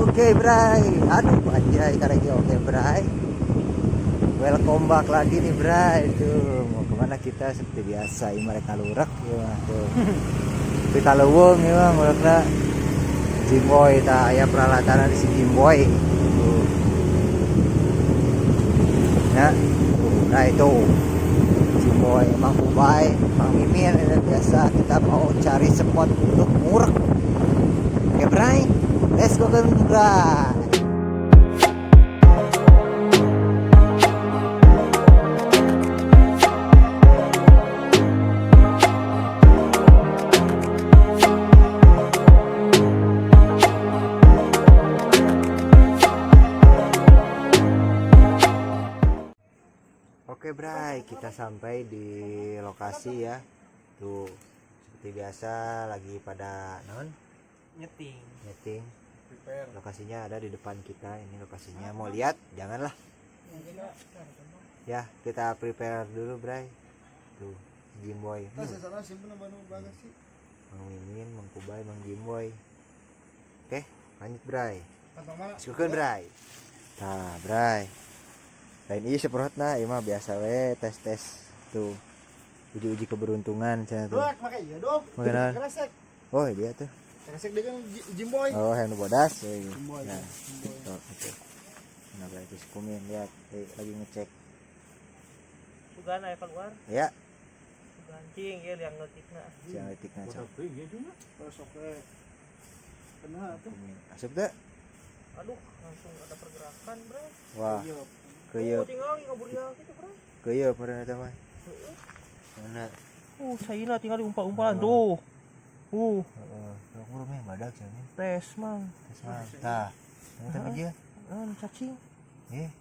Oke, Bray. Aduh, anjay karek. Oke, Bray. Welcome back lagi nih, Bray. Tuh, mau kemana kita seperti biasa? Ini mereka lurek ya mah tuh. Tapi kalau wong ya mah ngulekna Jimboy tah, aya peralatan di si Jimboy. Tuh. Nah, tuh, nah itu Jimboy, Mang Ubay, Mang Mimin, ini biasa kita mau cari spot untuk ngurek. Oke, Bray. Let's go kan, Bray. Oke, Bray, kita sampai di lokasi ya. Tuh, seperti biasa lagi pada non Nyeting. Nyeting. Prepare. Lokasinya ada di depan kita. Ini lokasinya. Mau lihat? Janganlah. Ya, kita prepare dulu, Bray. Tuh, Jimboy. Mang Mimin, Mang Kubay, Mang Jimboy. Oke, lanjut, Bray. Syukur, Bray. Nah, Bray. Lain ieu seprotna, ieu mah biasa we tes-tes tuh. Uji-uji keberuntungan cenah tuh. Pakai iya dong. Make naon? Kresek. Oh, dia tuh. Kresek dia kan Jimboy. Oh, yang nu bodas. We. Jimboy. Nah, tuh, itu. Kenapa itu si Kumin lihat, lagi ngecek. Sugan aya keluar. Ya, Sugan cing ya liang leutikna. siang leutikna sok. Terus oke. Kena tuh. Kumin. Asup teu? Aduh, langsung ada pergerakan, Bro. Wah, Iya. keuyeub, Oh, tinggal ngaburial gitu, Bro. keuyeub meureun eta mah. Mana? Caina tinggal diumpal-umpalan tuh. Heeh, sok buru meh badag sia meh. Tes mang. Tes mah. Tah. Yang teh aja. Cacing. Eh.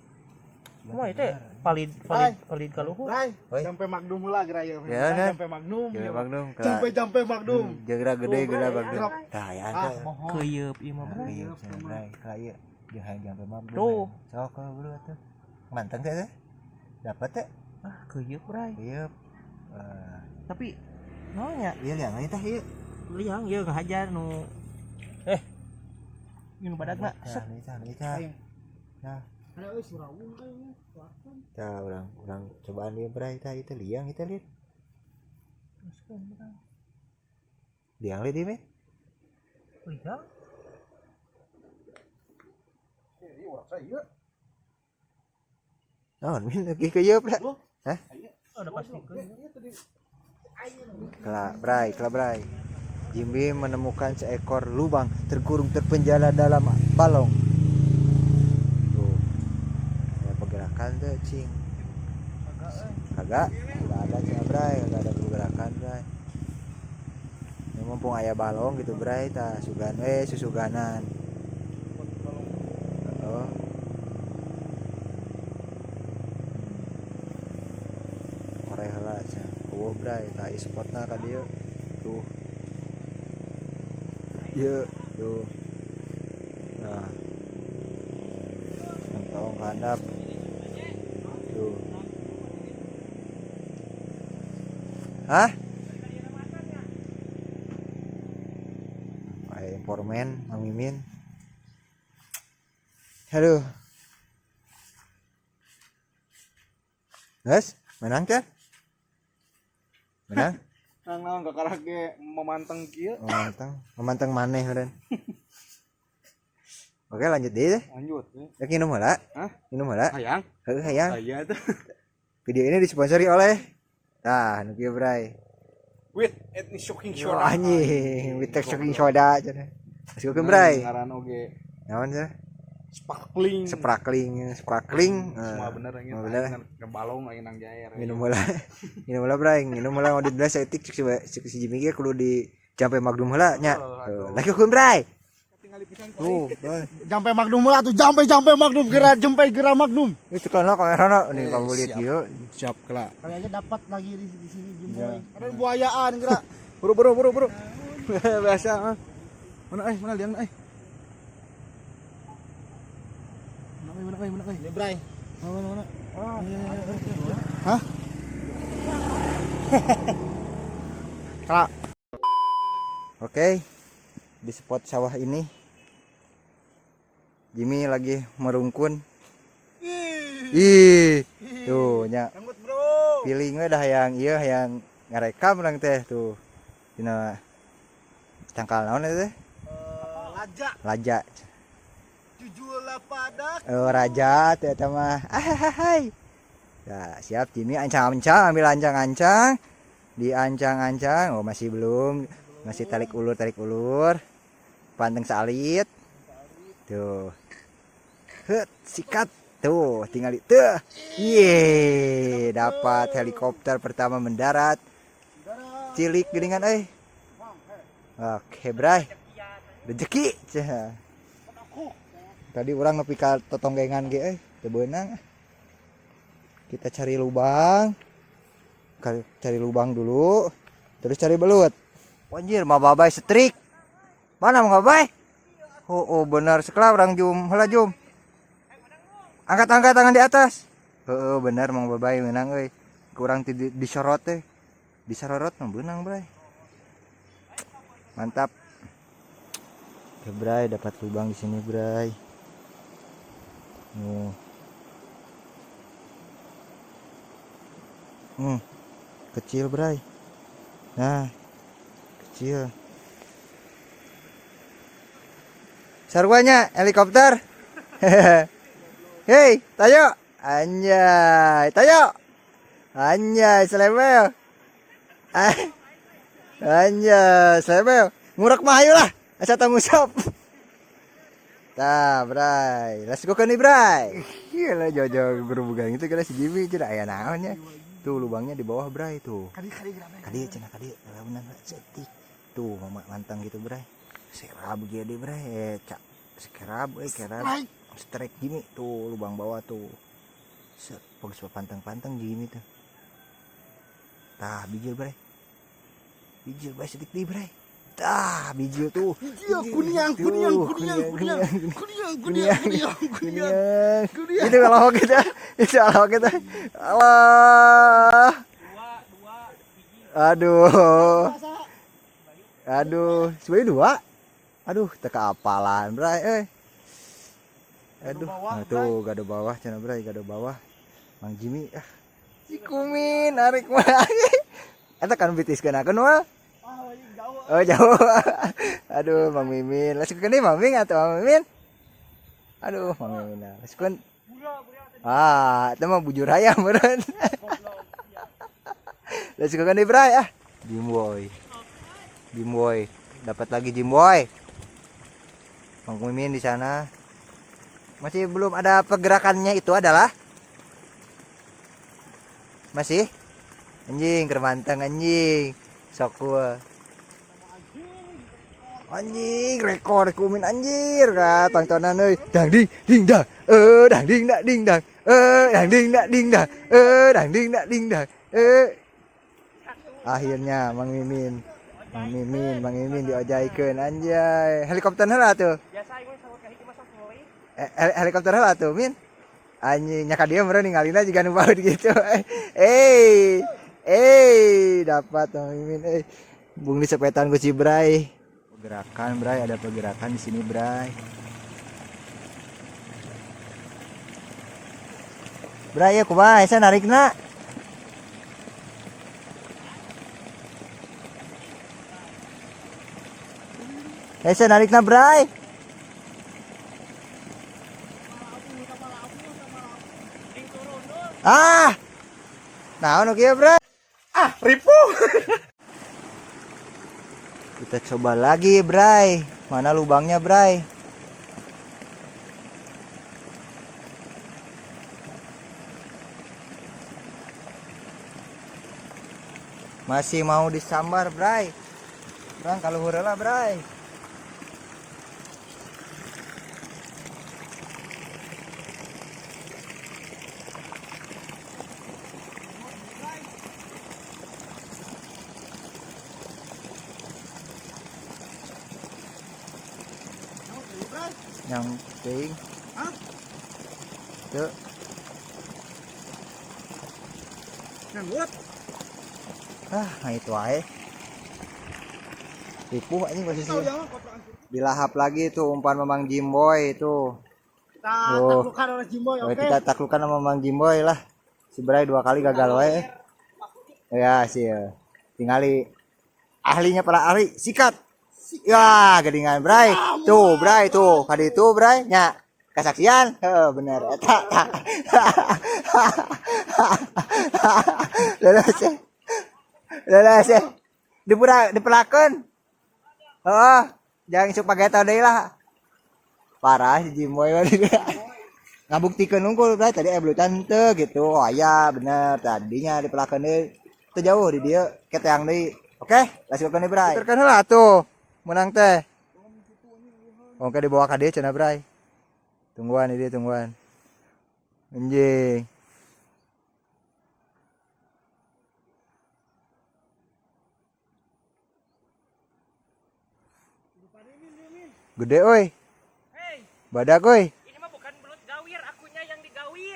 Kumaha ieu teh? Valid valid valid kaluhur. Bray, Oi. sampai Magnum lah geura ya. Ya, nah. Sampai Magnum. Gede Magnum. Sampai sampai Magnum. Jagra gede gede Magnum. Drop. Tah ya Ah, teh. mohon. Keuyeub ieu mah, Bro. Keuyeub cenah, Bray. Ka ieu jeung hayang jampe Magnum. Tuh. Sok buru atuh. Manteng teh teh. Dapat teh. Ah, keuyeub, Bray. Keuyeub. Wah, Tapi naonnya? ieu liang euy tah ieu. Liang ieu ngahajar nu nu badagna. Tah, ieu tah, ieu tah. Ayo. Tah, Ada euy surawung euy. tah urang urang cobaan ieu, Bray, tah ieu teh liang ieu teh lihat. Teruskeun, Bray. Liang lihat ieu meh. Liang. Iya, urang saya. Naon min lagi keuyeub lah. Hah? Ada pastikeun. Iya tadi. Kela, Bray, kela, Bray. Jimmy menemukan seekor lubang terkurung terpenjara dalam balong. Tuh. Ada pergerakan tuh, cing. Kagak, kagak ada cing, Bray, kagak ada pergerakan, Bray. Ini mumpung aya balong gitu, Bray, tah sugan we susuganan. Oh. Koreh heula cenah. Eueuh, Bray, tah ieu spotna ka dieu. Tuh. Ieu, tuh. Nah. Entong ka handap. Tuh. Hah? Aya informan, Mang Mimin. Aduh. Guys, menang teh? Menang? Nang naon kakarak ge memanteng kieu. Memanteng, memanteng maneh meureun. Oke, lanjut deui teh. Lanjut. Ya. Rek minum heula. Hah? Minum heula. Hayang. Heuh, hayang. Aya tuh. Video ini disponsori oleh tah nu kieu, Bray. With etnis shocking Yo, soda. anjing, with shocking soda cenah. Masukkeun, Bray. Ngaran oge Naon cenah? Sparkling. Sparkling, sparkling. Semua Eh, bener anjing. semua bener. Nang balong aing nang jair. Minum heula. Minum heula, Bray. Minum heula ngodit belas saeutik cek si Jimmy ge kudu di jampe Magnum heula nya. Oh, Tuh, lagi hukum, Bray. Tinggal pisan. Tuh, Bray. Jampe Magnum lah tuh, jampe jampe Magnum geura jampe geura Magnum. Itu kan kamerana nih kamu lihat ieu. Siap kelak. Kali aja dapat lagi di sini Jimboy. Ada buayaan geura. Buru buru buru buru. Biasa. Ah. Mana euy, mana liang euy. Mana euy, mana euy, mana euy. Ini Bray. Mana mana mana. Hah? Kelak. Oke. Di spot sawah ini Jimmy lagi merungkun. Ih, tuh nya. Rambut bro. Feeling we dah yang iya yang ngarekam urang teh tuh. Dina cangkal naon eta teh? Laja. Laja. Jujurlah pada. Oh, raja teh eta mah. Ahai. Ya, siap Jimmy ancang-ancang, ambil ancang-ancang. Diancang-ancang. Oh, masih belum. Masih tarik ulur, tarik ulur. Panteng salit. Tuh. Het, sikat. Tuh, tinggal itu. Ye, dapat helikopter pertama mendarat. Cilik geuningan euy. Oke, Bray. Rezeki. Cah. Tadi orang nepi ka totonggengan ge euy, teu beunang. Kita cari lubang. Cari lubang dulu, terus cari belut. Anjir, mah babay setrik. Mana mah babay? Oh, oh benar sekali orang jum. Heula jum. Angkat-angkat tangan di atas. Heeh, benar Mang Babay menang euy. Kurang disorot teh. Disorot mah beunang, Bray. Mantap. Oke, Bray, dapat lubang di sini, Bray. Nih. Kecil, Bray. Nah, kecil. Sarwanya helikopter. Hei, tayo. Anjay, tayo. Anjay, selebel. Anjay, selebel. Ngurak mah ayo lah. Asa tanggung jawab. Tah, Bray. Let's go ke nih, Bray. Gila jauh-jauh gerubugan itu kira si Jimmy cenah aya naon nya. Tuh lubangnya di bawah, Bray tuh. Kadi kadi berapa? Kadi cenah kadi lamunan setik. Tuh mama mantang gitu, Bray. Serab ge Bray. Cak sekerab euy kerab. Strike gini tuh lubang bawah tuh. Set, bagus pantang-pantang gini tuh. Tah, bijil, Bray. Bijil, Bray, sedik di, Bray. Tah, bijil tuh. Bijil kuning kuning kuning kuning kuning kuning kuning kuning. Itu kalau kita, itu kalau kita. Allah. Aduh. Aduh, sebenarnya dua. Aduh, teka apalan, Bray, eh. Aduh, nah, tuh gado bawah cenah Bray, gado bawah. Mang Jimmy ah. Si Kumin narik mah. Eta kan bitis kenakeun mah. Oh, jauh. Aduh, Mang Mimin. Let's go nih Mang Mimin atau Mang Mimin? Aduh, Mang Mimin. Let's go. Ah, itu mah bujur hayam meureun. Let's go nih Bray ah. Jimboy. Jimboy, dapat lagi Jimboy. Mang Mimin di sana. Masih belum ada pergerakannya itu adalah masih anjing kermanteng anjing sok gua anjing rekor kumin anjir ka tontonan euy dang ding ding dang dang ding dak ding dang dang ding dak ding dang dang ding dak ding dang Akhirnya Mang Mimin Mang Mimin Mang Mimin diojaikeun anjay helikopter heula tuh. Helikopter lah tuh Min. Anjing nyaka dia meureun ningalina jiga nu baut gitu. Dapat Mang Mimin Bung disepetan ku si Bray. Pergerakan Bray, ada pergerakan di sini Bray. Bray ya kumaha esa narikna? Esa narikna Bray. Ah, nah, ono kieu, Bray. Ah, ripuh. Kita coba lagi, Bray. Mana lubangnya, Bray? Masih mau disambar, Bray. Kurang kalau heula, Bray. Yang ting. Hah? Tuh. Nyanggut. Ah, nah itu ae. Ripuh anjing posisinya. Dilahap lagi tuh umpan Mamang Jimboy itu. Kita Oh. taklukkan oleh Jimboy, oke? Kita taklukkan sama Mang Jimboy lah. Si Bray 2 kali gagal wae. Ya sih ya. Tingali ahlinya para ahli sikat. Ya, geningan Bray. Tuh, Bray tuh. Kadi itu Bray nya. Kasaksian. Heeh, bener. Eta. Leres sih. Leres sih. Dipura dipelakeun. Heeh, jangan isuk pageto deui lah. Parah si Jimboy mah. Ngabuktikeun unggul Bray tadi belutan teu gitu. Oh aya bener tadinya dipelakeun deui. Teu jauh di dieu keteang deui. Oke, langsung deui Bray. Tuturkeun heula atuh. Menang teh. Oke dibawa ka dieu cenah Bray. Tungguan ini tungguan. Anjing. Gede oi. Hey, Badak oi. ini mah bukan belut gawir, akunya yang digawir.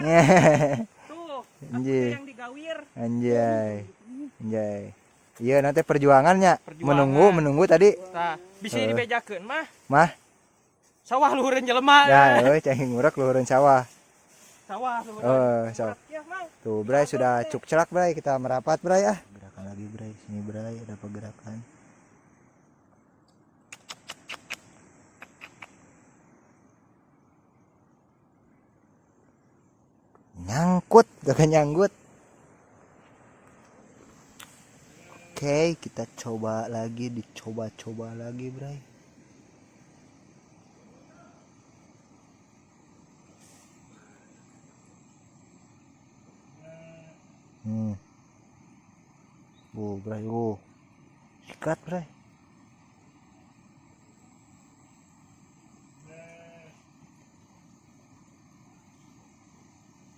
Tuh, akunya Anjing. yang digawir. Anjay. Anjay. Iya nanti perjuangannya. Perjuangan. Menunggu tadi. Tah, bisa dibejakeun mah. Mah. Sawah luhureun jelema. Ya, euy cai ngurek luhureun sawah. Sawah luhureun. Oh, sawah. Ya, Mang. Tuh, Bray sudah cuk celak, Bray. Kita merapat, Bray ah. Gerakan lagi, Bray. Sini, Bray, ada pergerakan. Nyangkut, gak nyangkut. Oke, kita coba lagi, dicoba-coba lagi, Bray. Oh, Bray, oh. Sikat, Bray.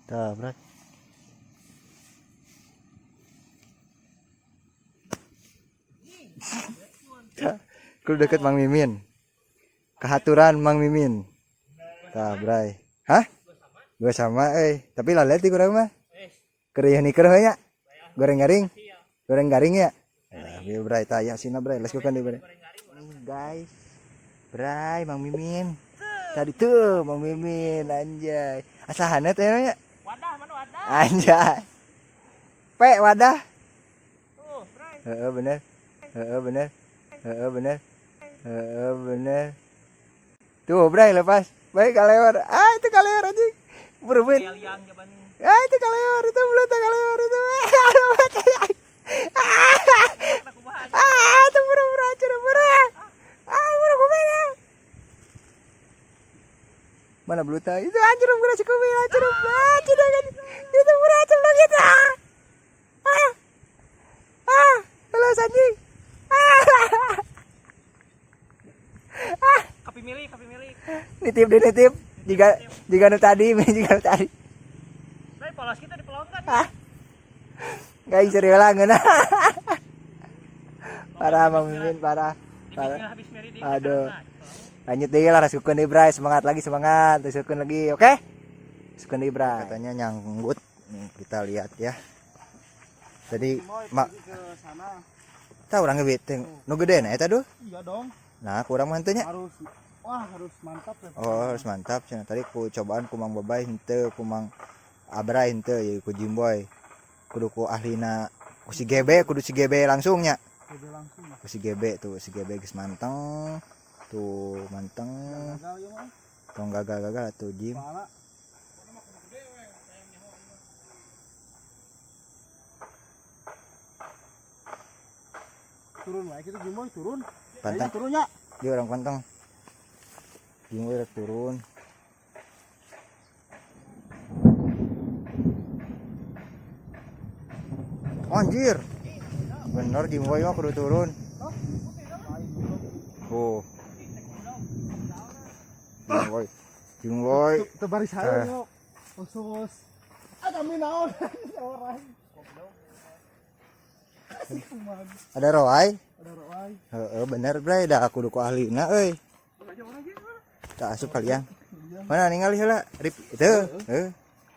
Tah, Bray. Kudu deket Mang Mimin. Kehaturan Mang Mimin. Tah, Bray. Hah? Gua sama euy, tapi laleti kurang mah. Kereuh niker we nya. Goreng garing. Goreng garing ya. Nah, Bray, tah ya sina Bray, let's go kan Bray. Nih, guys. Bray, Mang Mimin. Tadi tuh Mang Mimin anjay. Asahana teh nya. Wadah, mana wadah? Anjay. Pe wadah. Tuh, Bray. Heeh bener. Heeh bener. Heeh bener. Heeh bener. Tuh Bray lepas. Baik kaleor. Ah itu kaleor anjing. Buru-buru. Liang jaban. Ah itu kaleor, itu belut kaleor itu. Ah itu buru-buru buru. Ah buru kumena. Mana beluta? Itu anjir buru si kumena anjir. Anjir kan. Itu buru anjir lagi itu. Ah. Ah, lepas anjing. Ah. Kapi milik, kapi milik. Nitip deh nitip. Jika nu tadi, jika nu tadi. Bray, polos kita dipelongkan. Ah. Gak serius lah ngeunah. Parah Mang Mimin, parah. Parah. Habis meri di. Aduh. Lanjut deh lah, rasukeun deui Bray, semangat lagi, semangat. Rasukeun lagi, oke? Rasukeun deui Bray. Katanya nyanggut. Nih, kita lihat ya. Tadi mak Ke sana. tah urang ge teh nu gede na eta duh. Iya dong. Nah, kurang mah henteu nya. Harus wah, harus mantap ya. Oh, harus mantap cenah. Tadi ku cobaan ku Mang Babay henteu, ku Mang Abray henteu, ya ku Jimboy. Kudu ku ahlina ku si GB, kudu si GB langsung nya. GB langsung lah. Ku si GB tuh, si GB geus manteng. Tuh, manteng. Gagal ya mah. Tong gagal-gagal atuh Jim. Soalnya turun wae kitu Jimboy turun. Pantang. Ayo turun ya. Dia orang pantang. Jimboy rek turun. Anjir. Bener Jimboy mah kudu turun. Oh. Jimboy. Jimboy. Teu baris hae yo. Khusus. Ah kami naon orang. Ada roai? Ada roai. Heeh, bener Bray, dah aku kudu ku ahlina euy. Tak asup kalian. Mana ningali heula? Itu, heuh.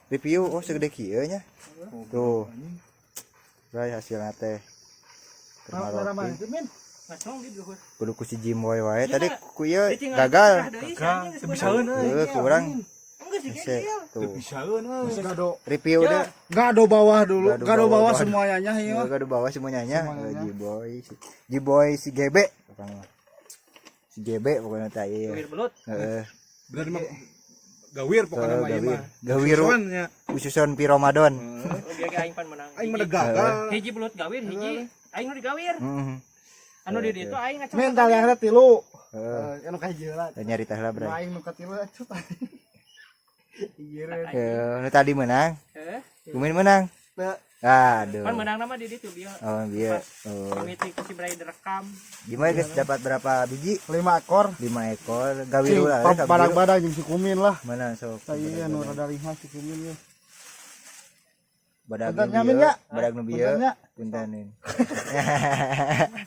Review oh segede kieu nya. Tuh. Bray hasilna teh. Mana itu Min? Kudu ku si Jimboy wae tadi ku ieu gagal. Gagal, Bisaeun euy. Heuh, ku urang si Hese, Gil. tuh. Pisaeun euy. Gado. Review deh. Gado bawah dulu. Gado Gado bawah, bawah semuanya ieu. Gado bawah semuanya nya. Semuanya. G-boy, G-boy si GB pokoknya. Si GB pokoknya teh ieu. Gawir belut. Heeh. Bener mah gawir pokoknya mah ieu Gawir. mah. Gawir. Susuan nya. Khususon pi Ramadan. Oh, biar ge aing pan menang. Aing mah gagal. Hiji belut gawir hiji. Aing nu digawir. Heeh. Anu di ditu aing ngaceng. Mental yang ada tilu. Heeh. Anu ka hiji heula. Nyari teh lah, Bray. Aing nu katilu cut. Iya. Eh, nu tadi menang. Heeh. Kumin menang. Teu. Aduh. Pan menang nama di ditu bieu. Oh, bieu. Oh. Mimiti ku si Bray direkam. Gimana guys, dapat berapa biji? 5 ekor. 5 ekor. Gawir lah, eh, Badak-badak jeung si kumin lah. Mana sok? Saya nu rada lihas si kumin ya. Badak Punten nu nyamin bieu, ya? badak nu bieu. Punten nya. Puntenin.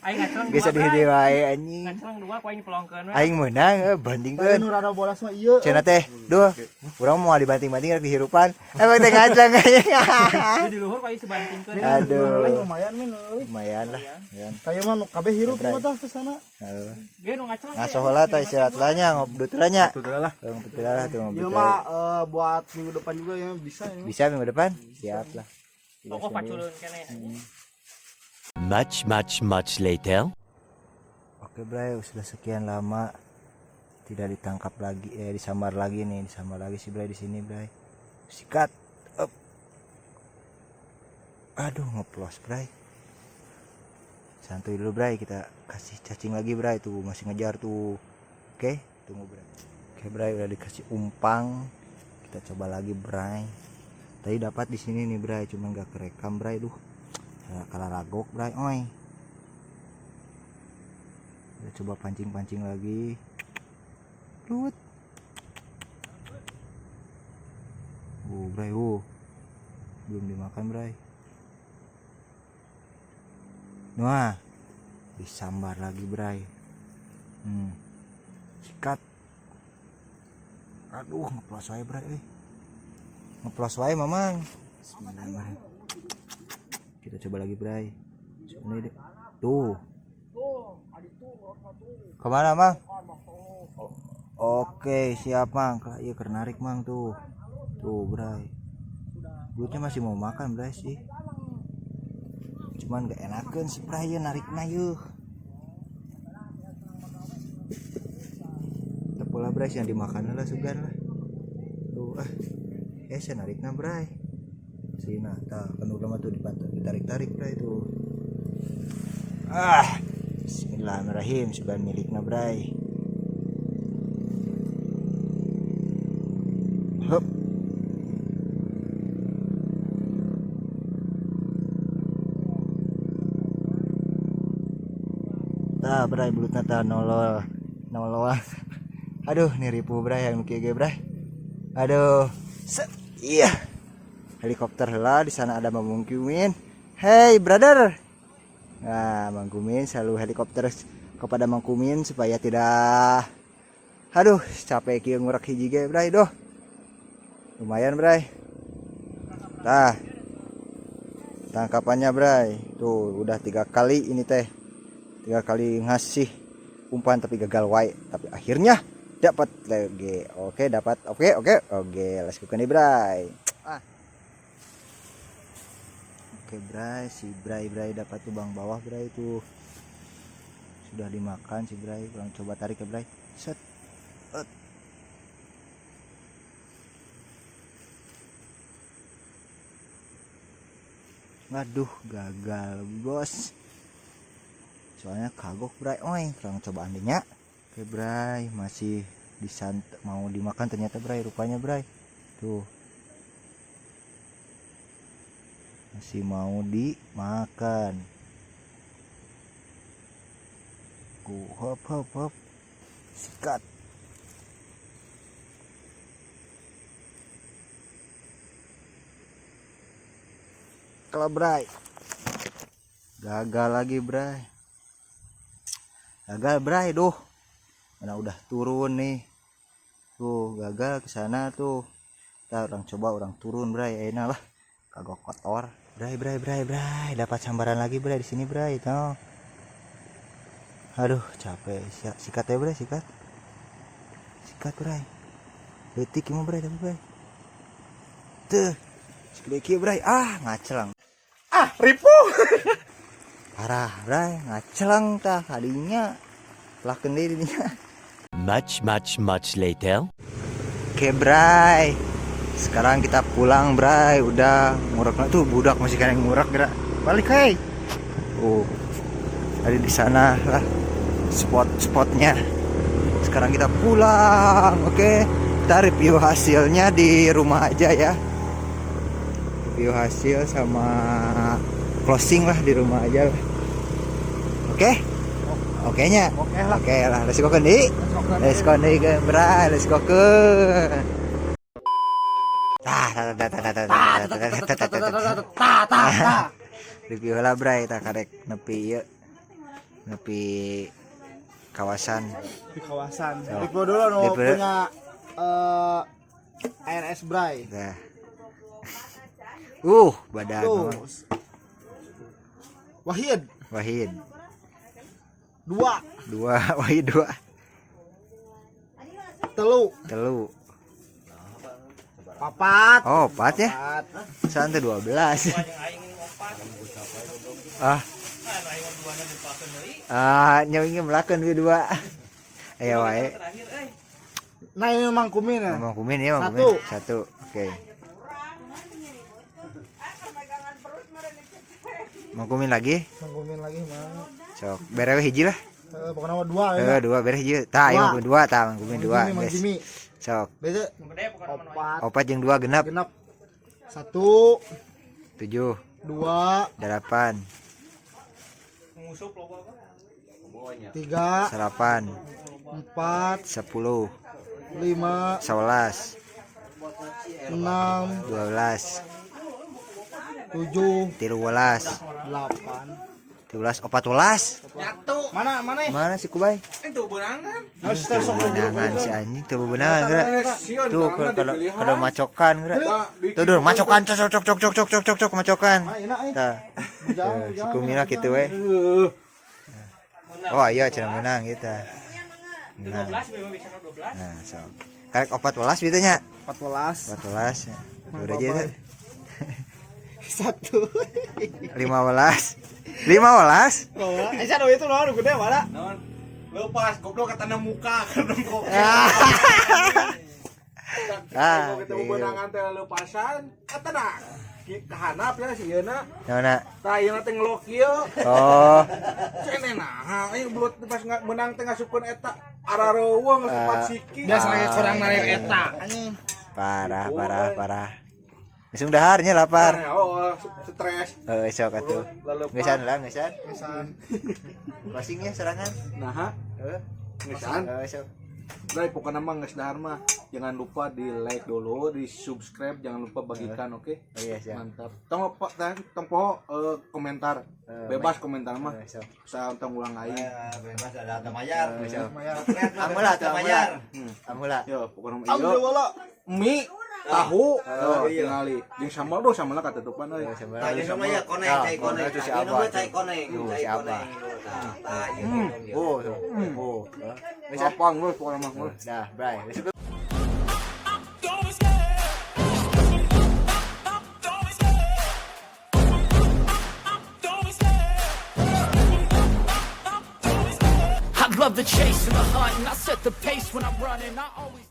Aing ngaceng Geus dua. sedih Bray. wae anjing. Ngaceng dua ku aing pelongkeun we. Aing menang Tapi bandingkeun. nu rada bolas mah ieu. Cenah teh, duh, urang mau dibanting-banting rek dihirupan. Emang teh ngaceng anjing. Di di luhur ku aing sebantingkeun. Aduh. Lumayan min euy. Lumayan lah. Lumayan. Kayak mah nu kabeh hirup Bray. mah tah ke sana. Heeh. Ge nu ngaceng. Ngaso heula tah istirahat lah nya, ngobdut lah nya. Tuh lah. Ngobrol lah tuh Ieu ngobrol. mah buat minggu depan juga ya bisa ya. Bisa minggu depan? Siap lah. Pokok paculun keneh. Much, much, much later. Oke Bray, sudah sekian lama tidak ditangkap lagi, disambar lagi nih, disambar lagi si Bray di sini Bray. Sikat. Up. Aduh, ngeplos Bray. Santuy dulu Bray, kita kasih cacing lagi Bray, tuh masih ngejar tuh. Oke, tunggu Bray. Oke Bray, udah dikasih umpang. Kita coba lagi Bray. Tadi dapat di sini nih Bray, cuma nggak kerekam Bray, duh. Kalah ragok Bray, oi. Kita coba pancing-pancing lagi. Lut. Bray, Belum dimakan, Bray. Wah, disambar lagi, Bray. Sikat. Aduh, ngeplos wae, Bray euy. Ngeplos wae, Mamang. Bismillahirrahmanirrahim. Kita coba lagi, Bray. Ini deh. Tuh. Kemana, Mang? Oke, siap, Mang. Iya, keur narik, Mang, tuh. Tuh, Bray. Belutnya masih mau makan, Bray, sih. Cuman gak enakan si Bray ya narikna yeuh. Tepola, Bray, yang dimakan lah sugan lah. Tuh, ah. Saya narikna, Bray. Sina, tah, kan udah mah tuh dibantu, ditarik-tarik, Bray, tuh. Ah. Bismillahirrahmanirrahim, sugan milikna, Bray. Hup. Tah, Bray, belutna tah nolol. Nolol. Aduh, nih ripu, Bray, yang kieu ge, Bray. Aduh. Set. Iya. Helikopter lah, di sana ada Mang Kumin. Hey, brother. Nah, Mang Kumin selalu helikopter kepada Mang Kumin supaya tidak, aduh, capek kieu ngurak hiji ge, Bray, doh. Lumayan, Bray. Tah. Tangkapannya, Bray. Tuh, udah 3 kali ini teh. 3 kali ngasih umpan tapi gagal wae. Tapi akhirnya dapat lagi. Oke, dapat. Oke, oke. Oke, let's go nih, Bray. Ah. Oke, Bray, si Bray Bray dapat lubang bawah, Bray, tuh. Sudah dimakan si Bray. Kurang coba tarik ya, Bray. Set. Ut. Waduh, gagal, bos. Soalnya kagok, Bray. Oi, kurang coba andenya. Oke, Bray, masih disant mau dimakan ternyata, Bray, rupanya, Bray. Tuh. Masih mau dimakan. Ku hop hop hop. Sikat. Kalau Bray. Gagal lagi, Bray. Gagal, Bray, duh. Mana udah turun nih. Tuh, gagal ke sana tuh. Kita orang coba orang turun, Bray. Enak lah. Kagok kotor. Bray, Bray, Bray, Bray. Dapat sambaran lagi, Bray, di sini, Bray. Tuh. Aduh, capek. Sikat ya, Bray, sikat. Sikat, Bray. Detik ini, Bray, tapi, Bray. Tuh. Segede kieu, Bray. Ah, ngacelang. Ah, ripuh. Parah, Bray, ngacelang tah kadinya. Lakeun deui dinya. Much, much, much later. Oke, Bray. Sekarang kita pulang, Bray. Udah ngurek tuh budak masih kena ngurek gerak. Balik, hei. Oh. Tadi di sana lah spot-spotnya. Sekarang kita pulang, oke. Kita review hasilnya di rumah aja ya. Review hasil sama closing lah di rumah aja lah. Oke? Oke nya? Oke lah. Oke lah, let's go ke. Let's go nih ke Bray, let's go ke. Tah, tah, tah, tah, tah, tah, tah, tah, tah, tah, tah, tah, tah. Ta ta ta. Review lah Bray, tah karek nepi ieu. Nepi kawasan. Di kawasan. So. Review dulu nu Review. punya ANS Bray. Tah. Badan Tuh. Wahid Wahid. dua, Dua, Wahid dua. telu, Telu. papat. Oh, empat ya? Papat. Santai 12. Ah. Ah, nyawa melakukan we dua. Ayo wae. Terakhir euy. Nah, ini Mang Kumin ya. Mang Kumin ya, Mang Satu. Kumin. Satu. Oke. Mang Kumin lagi. Mang Kumin lagi, Mang. Sok, bere we hiji lah. Eh, pokoknya mah dua ya. Eh, dua bere hiji. Tah, ieu Dua. Mang Kumin dua, tah Mang Kumin Mang dua. Jimmy, Mang Geus. Jimmy. Sok, Beda Nu gede pokokna mah nu opat, opat jeung dua genap. genap. Satu, 7, dua, 8, Ngusup loba apa? tiga, 8, empat, 10, lima, 11, enam, 12, tujuh, 13, delapan. 13, 14. Mana mana? Mana si Kubay? Itu benangan. Nah, Tuh bebenangan si anjing, tuh bebenangan geura. Tuh kalau kalau kalau macokan geura. Tuh dur macokan cok cok cok cok cok cok cok cok macokan. Enak eh. Tah. Tuh, si Kumina kitu we. Oh iya cenah menang gitu. Menang. 12 memang bisa 12. Nah, sok. Karek 14 gitu nya. 14. 14 ya. Udah aja itu. Satu. 15. 15. Oh, eh satu itu loh, gede mana? Lepas goblok kata muka karena kok. Ah, Ketemu benangan teh lepasan, kata nah. Kahanap ya si ieu na. Naona? Tah ieu teh ngelok ieu. Oh, Ceneh nah, ieu belut pas menang teh ngasupkeun eta arareuweung ngasupan siki. Biasa lagi kurang narik eta. Anjing. Parah, parah, parah. Langsung daharnya lapar. Oh, stres. Eh, sok atuh. Ngeusan lah, ngeusan. Ngeusan. Closingnya serangan. Nah, Heeh. ngeusan. Heeh, sok. Bray, pokoknya mah geus dahar mah jangan lupa di like dulu, di subscribe, jangan lupa bagikan, oke? Oh iya, siap. Mantap. Tong pak tong poho komentar. Bebas komentar mah. Sok. Saya tong ulang aing. Bebas ada mayar. Sok. Lumayan. Amula tuh, amula. Amula. Yo, pokoknya mah Ambil ieu wala. mie, tahu, oh, tingali. Jeung sambal doh sambal katutupan euy. Tah jeung sama ya koneng, Ah, cai koneng. itu si Ieu Abah mah cai tuh. koneng, Tuh, cai si Abah. koneng. Tah, tah, ieu koneng dia. Oh, tuh. Oh. Geus ah. Lapang geus pokoknya mah. Geus. Dah, Bray. Let's go. I love the chase and the hunt, and I set the pace when I'm running. I always